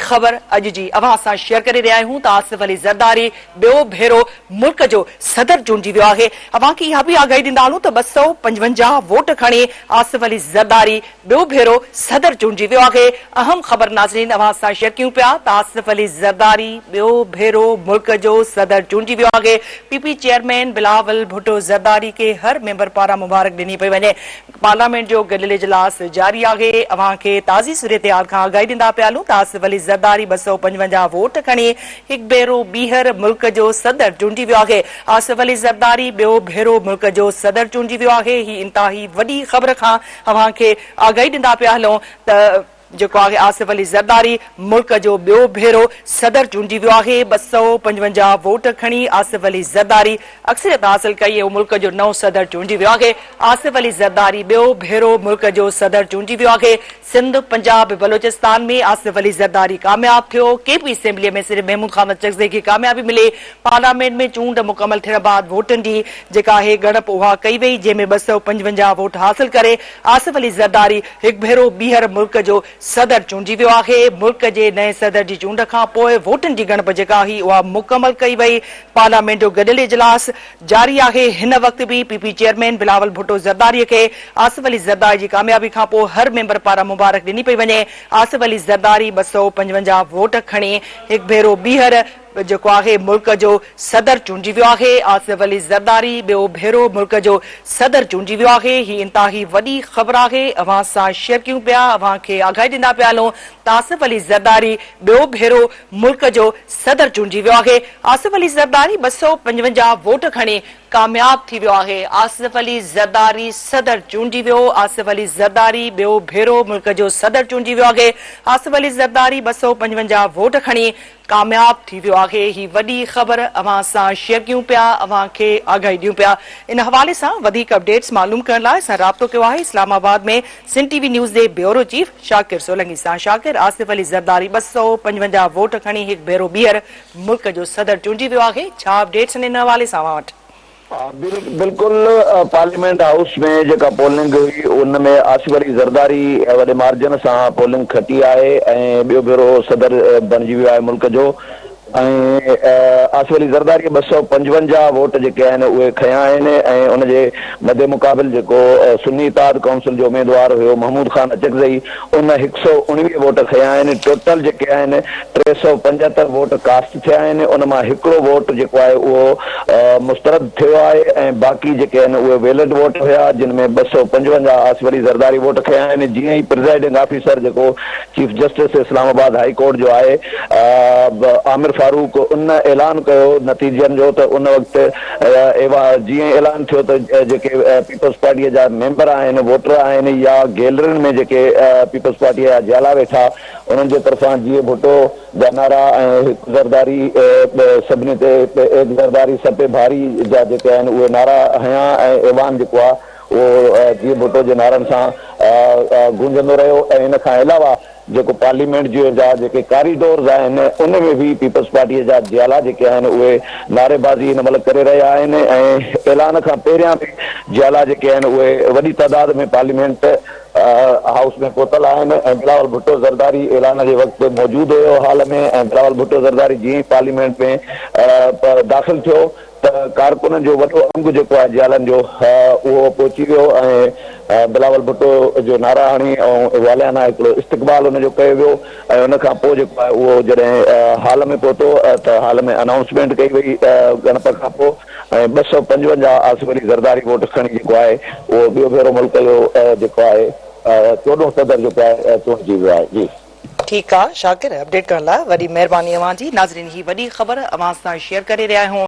خبر اڄ جي اوهان سان شيئر ڪري رهيا آهيون ته آصف علي زرداري ٻيو ڀيرو ملڪ جو صدر چونڊجي ويو آهي. اوهان کي اها به آگاهي ڏيندا هلون ته 255 ووٽ کڻي آصف علي زرداري ٻيو ڀيرو صدر چونڊجي ويو آهي. اهم خبر ناظرين اوهان سان شيئر ڪيون پيا ته آصف علي زرداري ٻيو ڀيرو ملڪ جو صدر چونڊجي ويو آهي. P P chairman Bilawal Bhutto Zardari کي هر ميمبر پاران مبارڪ ڏني پئي وڃي. پارليامينٽ جو گڏيل اجلاس جاري آهي. اوهان کي تازي صورتحال کان آگاهي ڏيندا پيا هلون ته آصف علي زرداري 255 ووٽ کڻي هڪ ڀيرو ٻيهر ملڪ جو صدر چونڊجي ويو آهي. آصف علي زرداري ٻيو ڀيرو ملڪ جو صدر چونڊجي ويو آهي. هي انتهائي وڏي خبر کان اوهان کي آگاهي ڏيندا پيا هلون ته جيڪو آهي آصف علي زرداري ملڪ جو ٻيو ڀيرو صدر چونڊجي ويو آهي. 255 ووٽ کڻي آصف علي زرداري اڪثريت حاصل ڪئي ۽ ملڪ جو نئون صدر چونڊجي ويو آهي. آصف علي زرداري ٻيو ڀيرو ملڪ جو صدر چونڊجي ويو آهي. سنڌ، پنجاب، بلوچستان ۾ آصف علي زرداري ڪامياب ٿيو. ڪي پي اسيمبلي ۾ صرف محمود خان اچڪزئي کي ڪاميابي ملي. پارليامينٽ ۾ چونڊ مڪمل ٿيڻ بعد ووٽن جي جيڪا آهي ڳڻپ اها ڪئي وئي جنهن ۾ 255 ووٽ حاصل ڪري آصف علي زرداري هڪ ڀيرو ٻيهر ملڪ جو صدر چونڊجي ويو آهي. ملڪ جي نئين صدر جي چونڊ کان پوء ووٽن جي ڳڻپ جيڪا آهي اها مڪمل ڪئي وئي. پارليامينٽ جو گڏيل اجلاس جاري آهي. هن وقت به P P chairman Bilawal Bhutto Zardari کي آصف علي زرداري جي ڪاميابي کان پوء هر ميمبر پاران مبارڪ ڏني پئي وڃي. آصف علي زرداري 255 ووٽ کڻي هڪ ڀيرو ٻيهر جيڪو آهي ملڪ جو صدر چونڊجي ويو آهي. آصف علي زرداري ٻيو ڀيرو ملڪ جو صدر چونڊجي ويو آهي. هي انتهائي وڏي خبر آهي اوهان سان شيئر ڪيون پيا اوهان کي آگاهي ڏيندا پيا هلون ته آصف علي زرداري ٻيو ڀيرو ملڪ جو صدر چونڊجي ويو آهي. آصف علي زرداري 255 ووٽ کڻي ڪامياب ٿي ويو آهي. آصف علي زرداري صدر چونڊجي ويو. آصف علي زرداري ٻيو ڀيرو ملڪ جو صدر چونڊجي ويو آهي. آصف علي زرداري 255 ووٽ کڻي ڪامياب ٿي ويو آهي. هي وڏي خبر اوهان سان شيئر ڪيون پيا اوهان کي آگاهي ڏيون پيا. ان حوالي سان وڌيڪ اپڊيٽس معلوم ڪرڻ لاء اسان رابطو ڪيو آهي Islamabad ۾ Sindh T V news جي بيورو چيف شاڪر سولنگي سان. شاڪر، آصف علي زرداري 255 ووٽ کڻي هڪ ڀيرو ٻيهر ملڪ جو صدر چونڊجي ويو آهي، ڇا اپڊيٽس آهن ان حوالي سان اوهان وٽ؟ بلڪل پارليامينٽ هائوس ۾ جيڪا پولنگ هئي ان ۾ آصف علي زرداري وڏي مارجن سان پولنگ کٽي آهي ۽ ٻيو ڀيرو صدر بڻجي ويو آهي ملڪ جو ۽ آصف علي زرداري 255 ووٽ جيڪي آهن اهي کنيا آهن ۽ ان جي مد مقابل جيڪو سني اتحاد ڪائونسل جو اميدوار هيو محمود خان اچڪزئي ان 119 ووٽ کنيا آهن ٽوٽل جيڪي آهن 375 ووٽ ڪاسٽ ٿيا آهن ان مان هڪڙو ووٽ جيڪو آهي اهو مسترد ٿيو آهي ۽ باقي جيڪي آهن اهي ويلڊ ووٽ هيا جن ۾ 255 آصف علي زرداري ووٽ کنيا آهن جيئن ئي پرزائيڊنگ آفيسر جيڪو chief justice Islamabad high court جو آهي عامر فاروق ان اعلان ڪيو نتيجن جو ته ان وقت جيئن ئي اعلان ٿيو ته جيڪي پيپلز پارٽيء جا ميمبر آهن ووٽر آهن يا گيلرين ۾ جيڪي پيپلز پارٽيء جا جيالا ويٺا انهن جي طرفان جيئي ڀٽو جا نعرا ۽ هڪ زرداري سڀني تي ايڪ زرداري سب پي ڀاري جا جيڪي آهن اهي نعرا هنيا ۽ ايوان جيڪو آهي اهو جيئي ڀٽو جي نعرن سان گونجندو رهيو ۽ ان کان علاوه جيڪو پارليمينٽ جي جا جيڪي ڪاريڊورز آهن ان ۾ به پيپلز پارٽيء جا جيالا جيڪي آهن اهي نعريبازي هن مهل ڪري رهيا آهن ۽ اعلان کان پهريان به جيالا جيڪي آهن اهي وڏي تعداد ۾ پارليمينٽ هائوس ۾ پهتل آهن ۽ بلاول ڀٽو زرداري اعلان جي وقت موجود هيو هال ۾ ۽ بلاول ڀٽو زرداري جيئن ئي پارليمينٽ ۾ داخل ٿيو ته ڪارڪنن جو وڏو انگ جيڪو آهي جيالن جو اهو پهچي ويو ۽ بلاول ڀٽو جو نعرا هڻي ۽ واليانه هڪڙو استقبال ان جو ڪيو ويو ۽ ان کان پوء جيڪو آهي اهو جڏهن هال ۾ پهتو ته هال ۾ انائونسمينٽ ڪئي وئي ڳڻپ کان پوء ۽ 255 آصف علي زرداري ووٽ کڻي جيڪو آهي اهو ٻيو ڀيرو ملڪ جو جيڪو آهي چوڏهون صدر جيڪو آهي چونڊجي ويو آهي جي. ٺيڪ آ شاڪر اپڊيٽ ڪرڻ لاء وڏي مهرباني اوهان جي ناظرين هي وڏي خبر اوهان سان شيئر ڪري رهيا آهيون.